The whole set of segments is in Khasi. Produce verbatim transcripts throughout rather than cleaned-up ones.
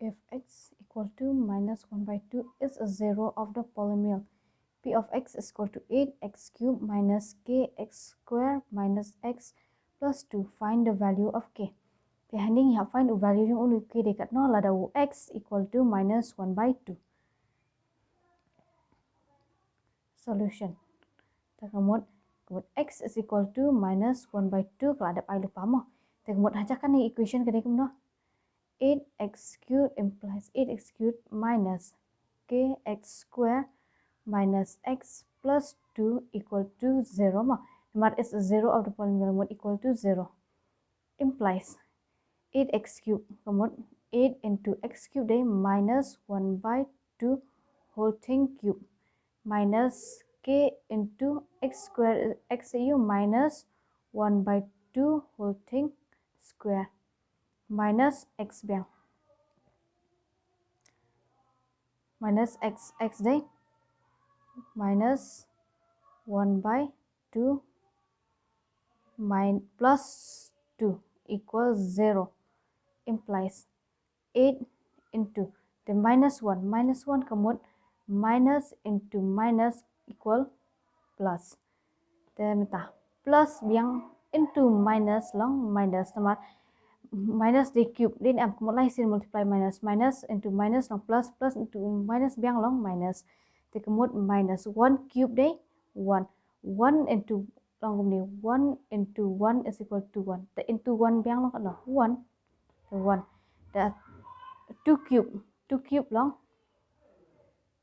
If x equal to minus one by two is a zero of the polynomial, p of x is equal to eight x cubed minus k x square minus x plus two. Find the value of k. Te hangne ngi hap find u value jong uni u k de katno lada u x equal to minus one by two. Solution. Te ka mut, ka mut x is equal to minus one by two ka la dep ai lypa mo. Te ka mut ha jaka kane equation ka dei kumno? Eight x cubed implies eight x cubed minus k x square minus x plus two equal to zero mo. Namar it's a zero of the polynomial, mut equal to zero. Implies eight x cubed, ka mut eight into x cubed dei minus one by two whole thing cube minus k into x square, x u minus one by two whole thing square minus x biang. Minus x, x dei minus one by two min-, plus two equals zero implies eight into the minus one. Minus one ka mut minus into minus equal plus. Te mynta plus biang into minus long minus, namar minus dei cube, dei ne em, ka mut lai sien multiply minus, minus into minus long plus, plus into minus biang long minus. Te ka mut minus one cube dei one. One into long kumne, one into one is equal to one. Te into one biang long katno? One. Te one. Te two cube, two cube long,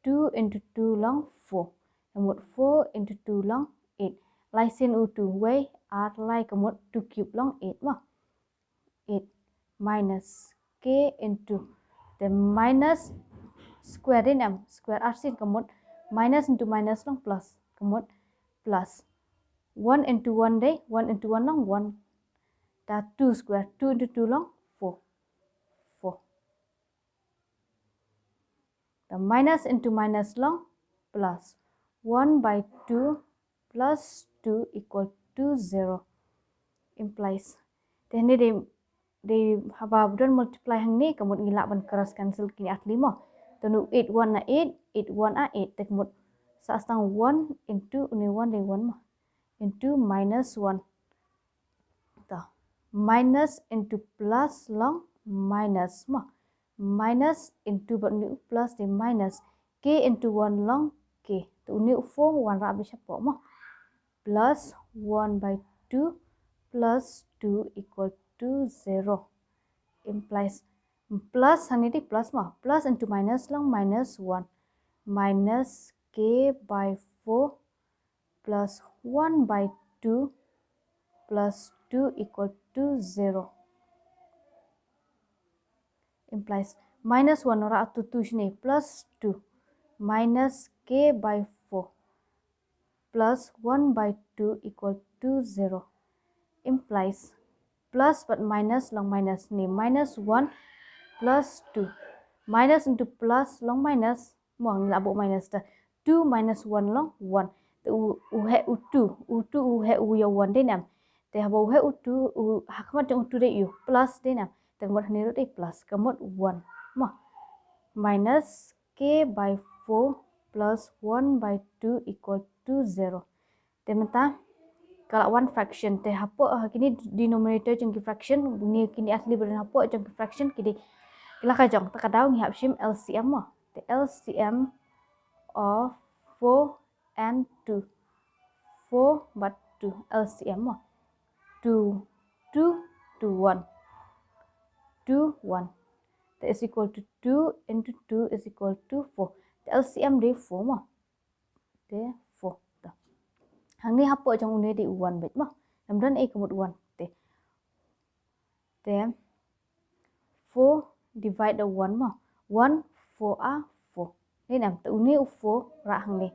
two into two long four. Ka mut four into two long eight. Lai sien u two, wei ar lai, ka mut two cube long eight mo. Eight minus k into the minus square, dei ne em, square ar sien, ka mut minus into minus long plus, ka mut plus. One into one dei, one into one long one. Te two square, two into two long four. Four. The minus into minus long plus. One by two plus two equal to zero implies. Te hangne dei, dei haba don multiply hangne, ka mut ngi lah ban cross cancel kine ar tylli mo. Te une u eight one a eight, eight one a eight, te ka mut sa tang one into une one dei one mo. Into minus one. Te minus into plus long minus mo. Minus into bad une u plus dei minus. K into one long k. Te une u four wanrah beit shapoh mo. Plus one by two plus two equal to zero. Implies plus, hangne dei plus mo. Plus into minus long minus one. Minus k by four plus one by two plus two equal to zero. Implies minus one wanrah two two shane, plus two minus k by four plus one by two equal to zero. Implies plus bad minus long minus, ne minus one plus two. Minus into plus long minus, mo ngi lah buh minus, te two minus one long one. Te u, u heh u two, u two u heh u ïa one, dei ne em. Te haba u heh u two, u ha khmat jong u two dei u plus, dei ne em. Te ka mut hangne ruh dei plus, ka mut one mo. Minus k by four plus one by two equal to zero. Te mynta ka la wan fraction, te hapoh, ha kine denominator jong ki fraction, ne kine ar tylli ba don hapoh jong ki fraction ki dei, ki la ka jong, te ka daw ngi hap shim L C M mo. Te L C M of four and two. Four bad two, L C M mo. Two, two, two, one. Two, one. Te is equal to two into two is equal to four. Te L C M dei four mo. Te four. Te hangne hapoh jong une dei u one beit mo. Namar don ei ka mut one. Te, te four divide da one mo. One four a four. Dei ne em, te une u four rah hangne.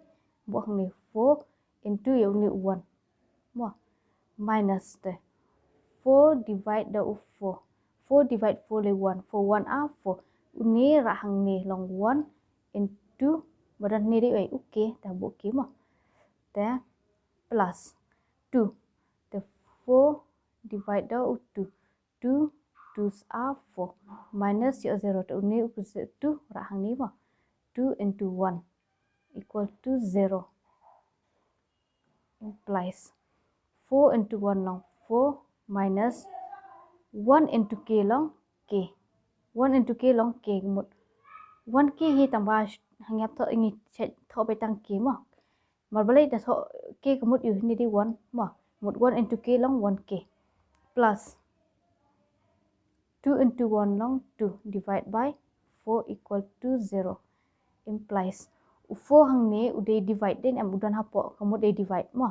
Buh hangne four into ïa une u one mo. Minus te four divide da u four. Four divide four le one. Four one a four. Une rah hangne long one into, ba don hangne dei u ei u k, te buh k mo. Te plus two. Te four divide da u two. Two two are four. Minus ïoh zero, te une u two rah hangne mo. Two into one equal to zero. Implies four into one long four minus one into k long k. One into k long k, ka mut one k hi tang ba hangne thoh ngi check thoh ba tang k mo. Mar balei da thoh k, ka mut ïoh hangne dei one mo. Mut one into k long one k plus two into one long two divide by four equal to zero. Implies u four hangne u dei divide, dei em u don hapoh, ka mut dei divide mo.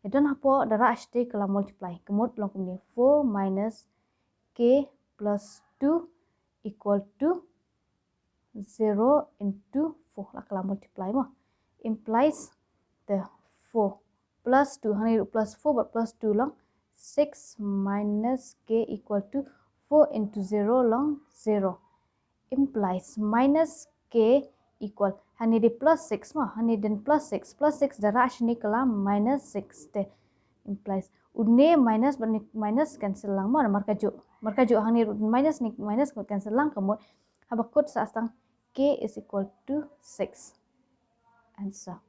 Ka don hapoh da rah shatei ka la multiply, ka mut long kumne, four minus k plus two equal to zero into four, la ka la multiply mo. Implies the four plus two, hangne ruh plus four bad plus two long, six minus k equal to four into zero long zero. Implies minus k equal, hangne dei plus six mo, hangne dei plus six, plus six da rah shane ka la minus six te. Implies une minus bad une minus cancel lang mo, namar ka juh, namar ka juh hangne ruh minus ne minus ka cancel lang, ka mut haba kut sah tang k is equal to six. Answer.